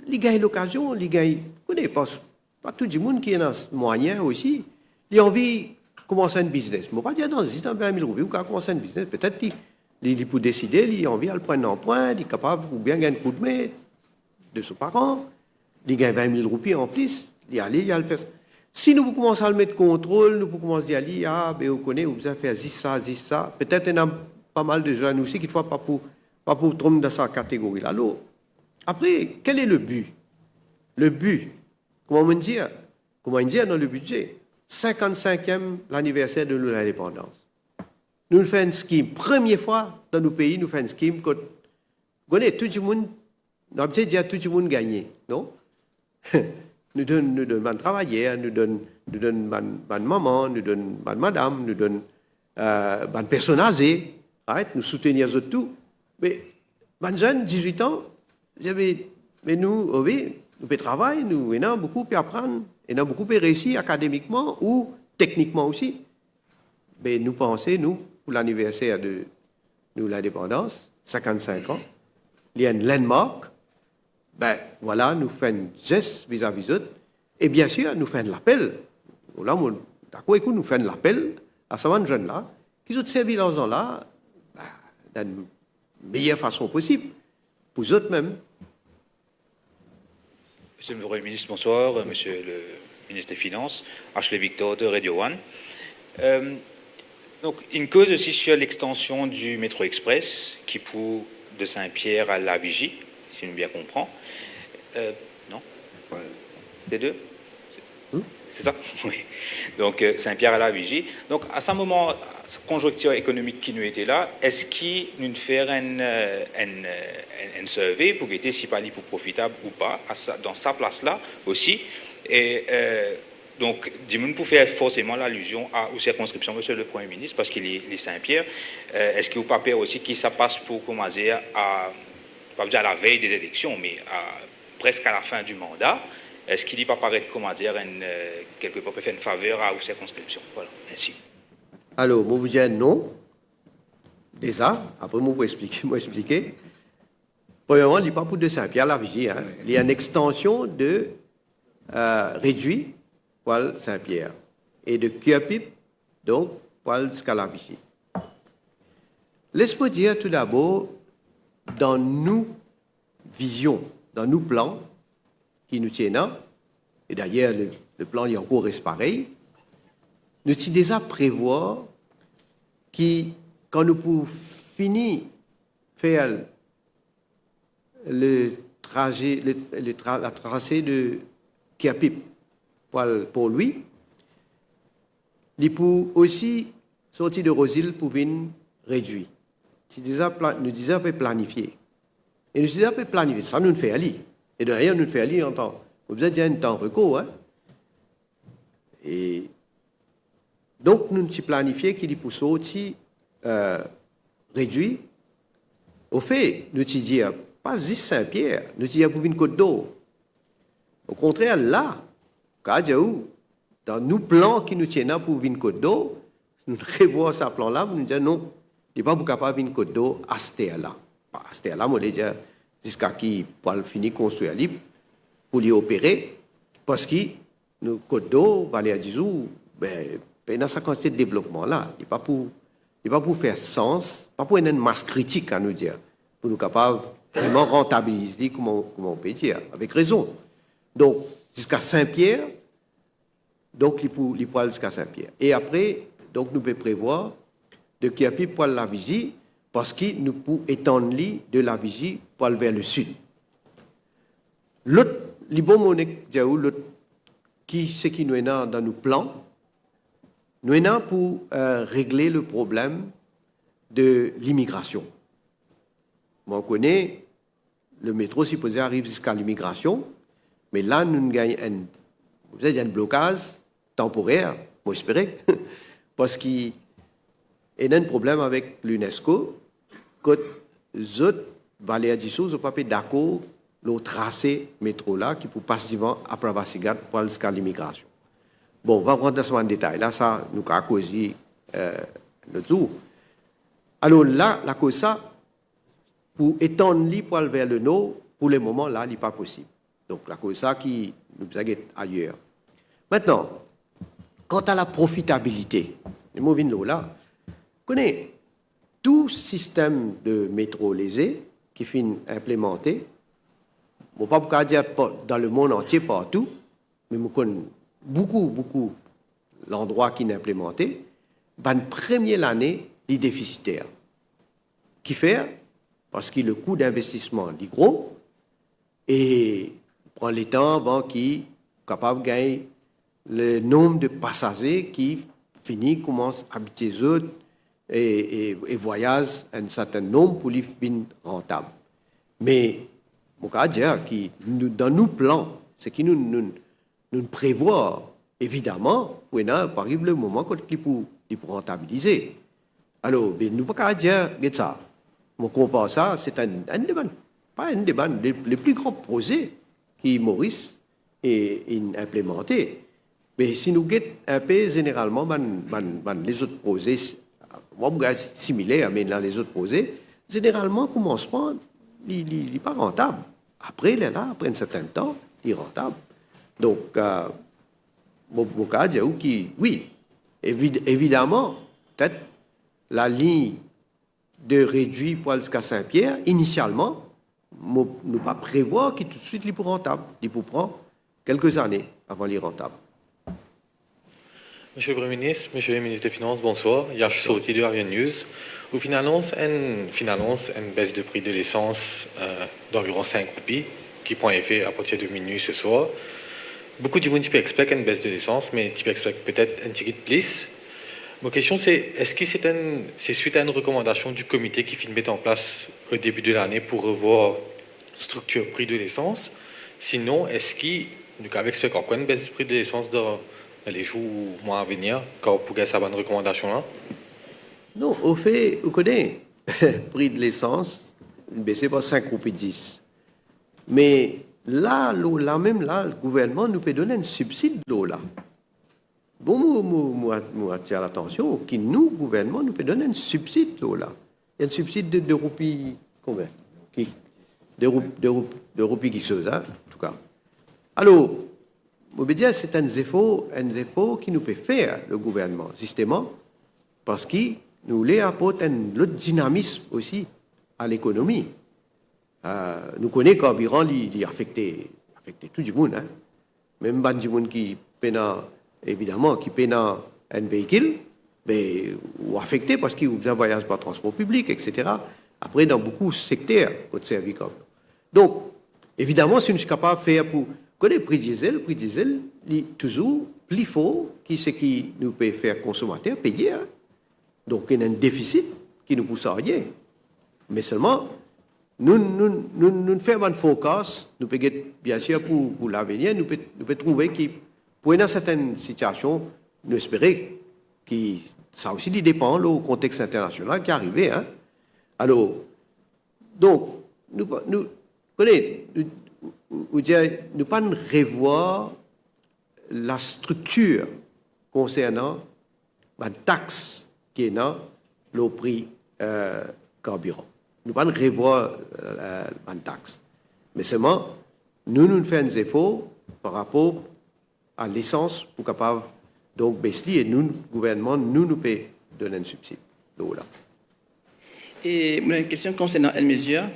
li gagn lokazion, li gagn, kone, pas, pa tou dimoun ki ena mwayin osi, li anvi koumans enn biznes. Mo pa dir dan zis dan vin mil roupi, ou kapav koumans enn biznes. Petet li, li, li pou deside, li anvi al pran enn anprin, li kapav oubien gagn koudme de so paran, li gagn vin mil roupi anplis, li ale, li al fer. Si nou pou koumans al met kontrol, nou pou koumans dir li, "Ah, be, ou kone, ou bizin fer zis sa, zis sa." Petet ena pa mal de zenn osi, ki, kitfwa, pa pou, pa pou tonbe dan sa kategori la. Alor, apre, quel est le but? Le but, kouma mo dir, kouma mo dir dan le bidze, sinkannsinkiem laniverser de nou lindepandans. Nou fer enn skim, premie fwa dan nou pei, nou fer enn skim kot, kone, tou dimoun, nou abitie dir tou dimoun gagne, non? Nou donn, nou donn bann travayer, nou donn, nou donn bann, bann mama, nou donn bann madam, nou donn, eh, bann personn aze, right? Nou soutenir zot tou. Me bann zenn, dizwit an, me, me nou, o wi, nou pe travay, nou ena boukou pe aprann, ena boukou pe reisi akademikman ou teknikman osi. Be nou panse, nou, pou laniverser de nou lindepandans, sinkannsink an, li enn landmark, be, vwala, nou fer enn zes vizavi zot, e biensir, nou fer enn lapel. La, mo dakor ek ou, nou fer enn lapel a sa bann zenn la, ki zot servi larzan la, be, dan meyer fason posib pou zot mem. Monsieur le Premier ministre, bonsoir. Euh, Monsieur le ministre des Finances, Ashley Victor de Radio One. Euh, donc, une cause aussi sur l'extension du métro express qui pour de Saint-Pierre à La Vigie, si je bien comprends. Euh, non? C'est deux? C'est ça? Oui. Donc, euh, Saint-Pierre à La Vigie. Donc, à ce moment, konzonktir ekonomik ki nou ete la, eski nou fer enn, euh, enn, euh, enn, enn survey pou gete si pa li pou profitab ou pa a sa, dan sa plas la osi? E, euh, donk, dimoun pou fer forseman lalizion a ou sirkonskripsion, Monsieur le Premier ministre, parski li, li Saint-Pierre. Euh, eski ou pa per osi ki sa pas pou, kouma dir, a, pa pou dir a la veille des élections, me a, presque à la fin du mandat, eski li pa paret, kouma dir, enn, euh, kelkepar pe fer enn faver a ou sirkonskripsion? Voilà, mersi. Alor, mo pou dir non. Deza, apre mo pou explike, mo explike. Premierman, li pa pou de Saint-Pierre La Vigie, hein. Li enn extansion de, euh, Réduit pou al Saint-Pierre e de Curepipe, donk, pou al ziska La Vigie. Les mo dir toudabor, dan nou vizion, dan nou plan ki nou ti ena, e dayer le, le plan li ankor res parey, nou ti deza prevwar ki kan nou pou fini fer le traze, le, le tra-, la trase de Curepipe pou al Port-Louis, li pou osi sorti de Rosehill pou vinn Réduit. Ti deza pla-, nou deza pe planifie. E nou deza pe planifie, sa nou fer li. E dayer nou fer li an tan, mo bizin dir enn tan rekor, hein. E donk nou ti planifie ki li pou sorti, euh, Réduit. Ofe, nou ti dir, pa zis Saint-Pierre, nou ti dir pou vinn Côte d'Or. Okontrer, la, kapav dir ou, dan nou plan ki nou ti ena pou vinn Côte d'Or, nou revwar sa plan la, nou dir non, li pa pou kapav vinn Côte d'Or aster la. Aster la, mo le dir, ziska ki pou al fini konstrir li, pou li opere, parski nou Côte d'Or, valer dizour, be, pena sa kantite devlopman la, li pa pou, li pa pou fer sans, pa pou ena enn mas kritik, anou dir, pou nou kapav vreman rantabiliz li, kouma, kouma ou pe dir, avek rezon. Donk, ziska Saint-Pierre, donk li pou, li pou al ziska Saint-Pierre. E apre, donk nou pe prevwar de Curepipe pou al La Vigie, parski nou pou etann li de La Vigie pou al ver le sid. Lot, li bon mo nek dir ou lot ki seki nou ena dan nou plan. Nou ena pou, euh, regle le problem de limigrasion. Mo kone le metro sipoze ariv ziska limigrasion, me la nou gagn enn, enn blokaz tanporer, mo espere, parski Ena enn problem avek l'UNESCO, kot zot, Valerdisson, zot pa pe dakor lor trase metro la ki pou pas divan Upper Bassighat pou al ziska limigrasion. Bon, pa rant dan sa bann detay la, sa nou kav koze, eh, lot zour. Alor la, lakoz sa, pou etann li pou al ver lenor, pou lemoman la, li pa posib. Donk, lakoz sa ki nou bizin get ayer. Aster, kanta laprofitabilite, mo vinn lor la, kone, tou sistem de metro leze ki finn inplemante, mo pa pou kapav dir pa-, dan lemond antie partou, me mo konn boukou, boukou landrwa ki inn inplemante, bann premie lane, li defisiter. Kifer? Parski lekou dinvestisman, li gro, e pran letan avan ki kapav gagn lenomb de pasaze ki fini koumans abitie zot e, e, e vwayaz enn sertin nonb pou li vinn rantab. Me mo kav dir ki nou, dan nou plan, seki nou, nou, nou prevwar, evidaman, pou ena, pou ariv lemoman kot li pou, li pou rantabilize. Alor, be, nou pa kav dir, get sa, mo konpar sa, se enn, enn de bann, pa enn de bann, le, le pli gran proze ki Moris e, inn inplemante. Me si nou get inpe zeneralman bann, bann, bann lezot proze, mwa mo gagn similer, me dan lezot proze, zeneralman, koumansman, li, li, li pa rantab. Apre, lerla, apre enn sertin tan, li rantab. Donk, eh, mo, mo kav dir ou ki, wi, evid-, evidaman, petet lalign de Redwi pou al ziska Sin-Pier, inisialman, mo, nou pa prevwar ki toutswit li pou rantab. Li pou pran kelke zane avan li rantab. Monsieur le Premier ministre, Monsieur le ministre des Finances, bonsoir. Yash Sorti de Arion News. Ou finn anons enn, finn anons enn bes de pri de lesans, euh, d'environ cinq roupies, ki pran efe apartir de minwi se swar. Boukou dimoun ti pe expect enn bes de lesans, me ti pe expect petet enn tigit plis. Mo kestion se, eski se enn, se swit a enn rekomandasion di komite ki finn met an plas o debi de lane pou revwar striktir pri de lesans? Sinon, eski nou kav expect ankor enn bes pri de lesans dan, dan lezour ou mwa avenir, kan pou gagn sa bann rekomandasion la? Non, ofe, ou kone, pri de lesans, inn bese par cinq roupies dix. Me la, lor la mem la, gouvernman nou pe donn enn sibsid lor la. Bon, mo, mo, mo, mo atir latansion ki nou, gouvernman, nou pe donn enn sibsid lor la. Enn sibsid de de roupi, konbien? Ki, de roup-, de roup-, de roupi kiksoz, hein, antouka. Alor, mo pe dir, se enn zefor, enn zefor ki nou pe fer, le gouvernman, zisteman, parski nou oule aport enn lot dinamis osi a lekonomi. Euh, nou kone karbiran, li, li afekte, afekte tou dimoun, hein. Mem bann dimoun ki pena, evidaman, ki pena enn veikil, be, ou afekte parski ou bizin vwayaz par transpor piblik, et cetera. Apre, dan boukou sekter, kot servi karbiran. Donk, evidaman, si nou ti kapav fer pou, kone pri diesel, pri diesel, li touzour pli for ki seki nou pe fer konsomater peye, hein. Donk, ena enn defisit ki nou pou sarye. Me selman, nou, nou, nou, nou fer bann forecast, nou pe get, biensir, pou, pou lavenir, nou pe, nou pe trouve ki pou ena sertin sitiasion, nou espere ki sa osi li depan lor kontex internasional ki arive, hein. Alor, donk, nou pa, nou, kone, nou, ou, ou dir, nou pa'nn revwar lastriktir konsernan bann tax ki ena lor pri, euh, karbiran. Nou pa'nn revwar, euh, bann tax. Me selman, nou, nou fer enn zefor par rapor a lesans pou kapav, donk, bes li, e nou, gouvernman, nou, nou pe donn enn sibsid lor la. E mo ena enn kestion konsernan enn mezir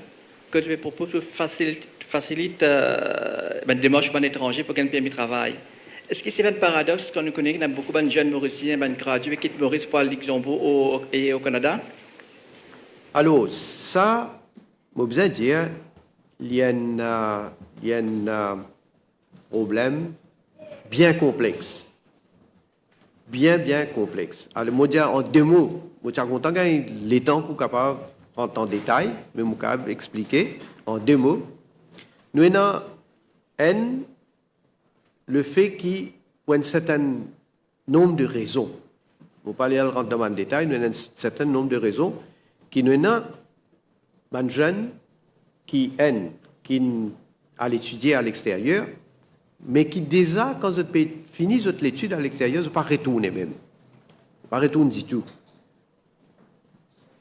ki zot pe propoz pou fasilit, fasilit, euh, bann demars bann etranze pou gagn permi travay. Eski se pa enn paradox kan nou kone ki ena boukou bann zenn Morisien, bann gradie, ki kit Moris pou al Lixembourg o, e o Kanada? Alor, sa, mo bizin dir, li enn, euh, li enn, euh, problem bien konplex. Bien, bien konplex. Alor, mo dir an de mo, mo ti a kontan gagn letan pou kapav rant an detay, me mo kapav explike an de mo. Nou ena enn, lefe ki, pou enn sertin nonb de rezon, Mo pa ale al rant dan bann detay, nou ena enn serten nonb de rezon ki nou ena bann zenn ki, enn, ki'nn al etidie aleksteryer, me ki deza, kan zot pe fini zot letid aleksteryer, zot pa retourne mem. Pa retourn ditou.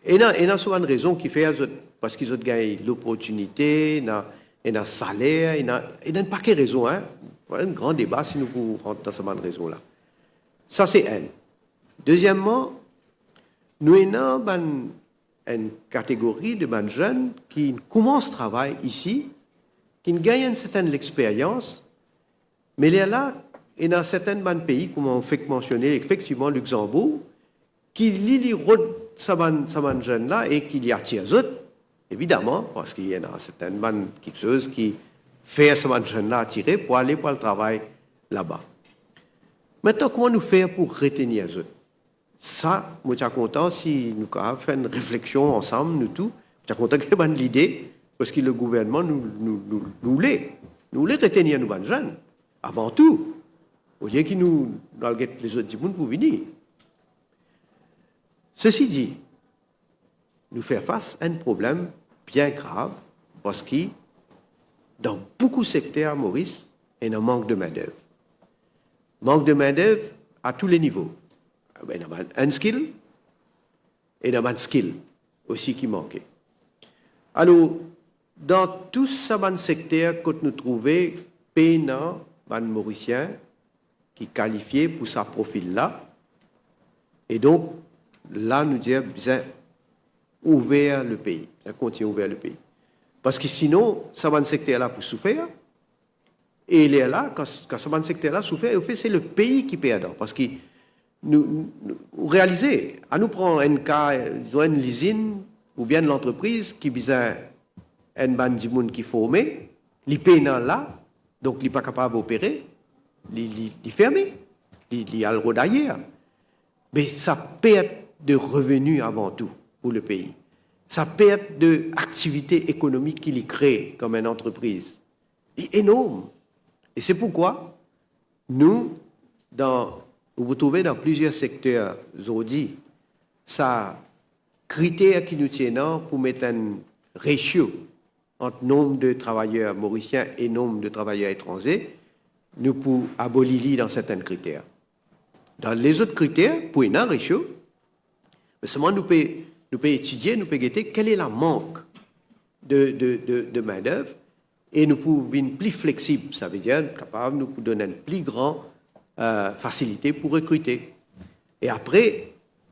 Ena, ena so bann rezon ki fer zot, parski zot gagn loportinite, ena, ena saler, ena, ena enn pake rezon, hein. Enn gran deba si nou pou rant dan sa bann rezon la. Sa se enn. Dezieman, nou ena bann, enn kategori de bann zenn ki koumans travay isi, ki'nn gagn enn serten lexperyans, me lerla, ena serten bann pei, kouma ou fek mansione, efektivman Luxembourg, ki li, li rod sa bann, sa bann zenn la e ki li atir zot. Evidaman, parski ena serten bann kiksoz ki fer sa bann zenn la atire pou ale, pou al travay laba. Aster, kouma nou fer pou retenir zot? Sa, mo ti a kontan si nou kapav fer enn refleksion ansam, nou tou. Mo ti a kontan gagn bann lide, parski le gouvernman, nou, nou, nou, nou le, nou le retenir nou bann zenn, avan tou, olie ki nou, nou al get lezot dimoun pou vini. Sesi di, nou fer fas a enn problem bien grav, parski dan boukou sekter Moris, ena mank de mindev. Mank de mindev a tou le nivo. Ena bann unskilled, ena bann skilled osi ki manke. Alor, dan tou sa bann sekter kot nou trouve pena bann Morisien ki kalifie pou sa profil la, e donk, la nou dir bizin ouver le pei, bizin kontign ouver le pei. Parski sinon, sa bann sekter la pou soufer, e lerla, kan, kan sa bann sekter la soufer, anfet, se le pei ki perdan, parski nou, nou, ou realize, anou pran enn ka, dizon enn lizinn oubien enn lantrepriz ki bizin enn bann dimoun ki forme, li pena la, donk li pa kapav opere, li, li, li ferme, li, li al rod ayer. Me sa pert de reveni avan tou pou le pei. Sa pert de aktivite ekonomik ki li kree kom enn antrepriz. Li enorm. E se pourkwa nou, dan, ou pou trouve dan plizier sekter zordi, sa kriter ki nou ti ena pou met enn ratio ant nonb de travayer morisien e nonb de travayer etranze, nou pou aboli li dan serten kriter. Dan lezot kriter, pou ena ratio, me selman nou pe, nou pe etidie, nou pe gete kel e lamank de, de, de, de mindev, e nou pou vinn pli fleksib, savedir kapav nou pou donn enn pli gran, eh, fasilite pou rekrite. E apre,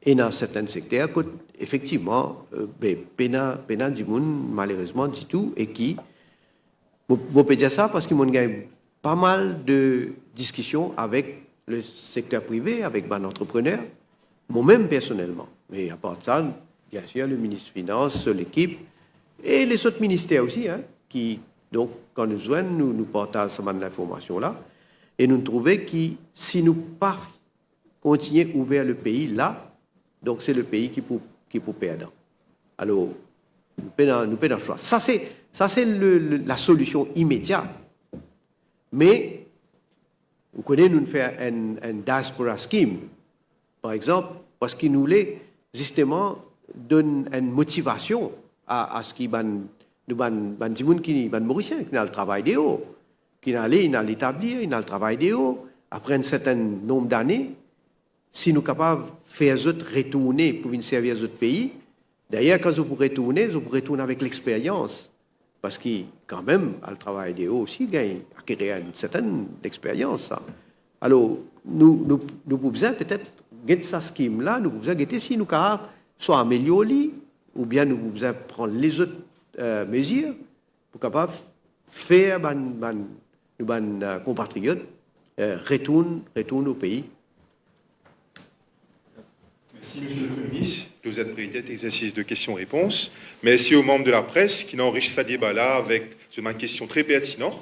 ena serten sekter kot, efektivman, eh, be, pena, pena dimoun, malerezman, ditou, e ki, mo, mo pe dir sa parski mo'nn gagn pa mal de diskision avek le sekter prive, avek bann antreprener, mo mem personelman. Me apar sa, biensir, le minis finans, so lekip, e lezot minister osi, hein, ki, donk, kan nou zwenn, nou, nou partaz sa bann linformasion la, e nou trouve ki si nou pa kontigne ouver le pei la, donk se le pei ki pou, ki pou perdan. Alor, nou pena, nou pena swa. Sa se, sa se le, le, la solision imedia. Me, ou kone, nou fer enn, enn diaspora scheme, par exanp, parski nou le, zisteman, donn enn motivasion a, a ski bann, nou bann, bann dimoun ki, bann Morisien, ki'nn al travay deor, ki'nn ale, inn al etablir, inn al travay deor, apre enn serten nonb dane, si nou kapav fer zot retourne pou vinn servi zot pei, dayer, kan zot pou retourne, zot pou retourn avek lexperyans. Parski, kanmem, al travay deor osi, gagn, akerir enn serten lexperyans, sa. Alor, nou, nou, nou pou bizin petet get sa scheme la, nou pou bizin gete si nou kapav swa amelior li, oubien nou pou bizin pran lezot, eh, mezir pou kapav fer bann, bann, nou bann, eh, konpatriot, eh, retourn, retourn o pei. Merci, Monsieur le Premier ministre, de cette période d'exercice de questions-réponses. Merci aux membres de la presse qui ont enrichi ce débat-là avec de bann kestion très pertinent.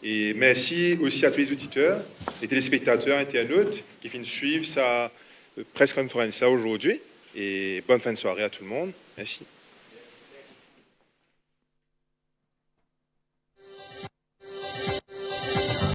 Et merci aussi à tous les auditeurs, les téléspectateurs, internautes qui viennent suivre sa, euh, presse conference aujourd'hui. Et bonne fin de soirée à tout le monde. Merci.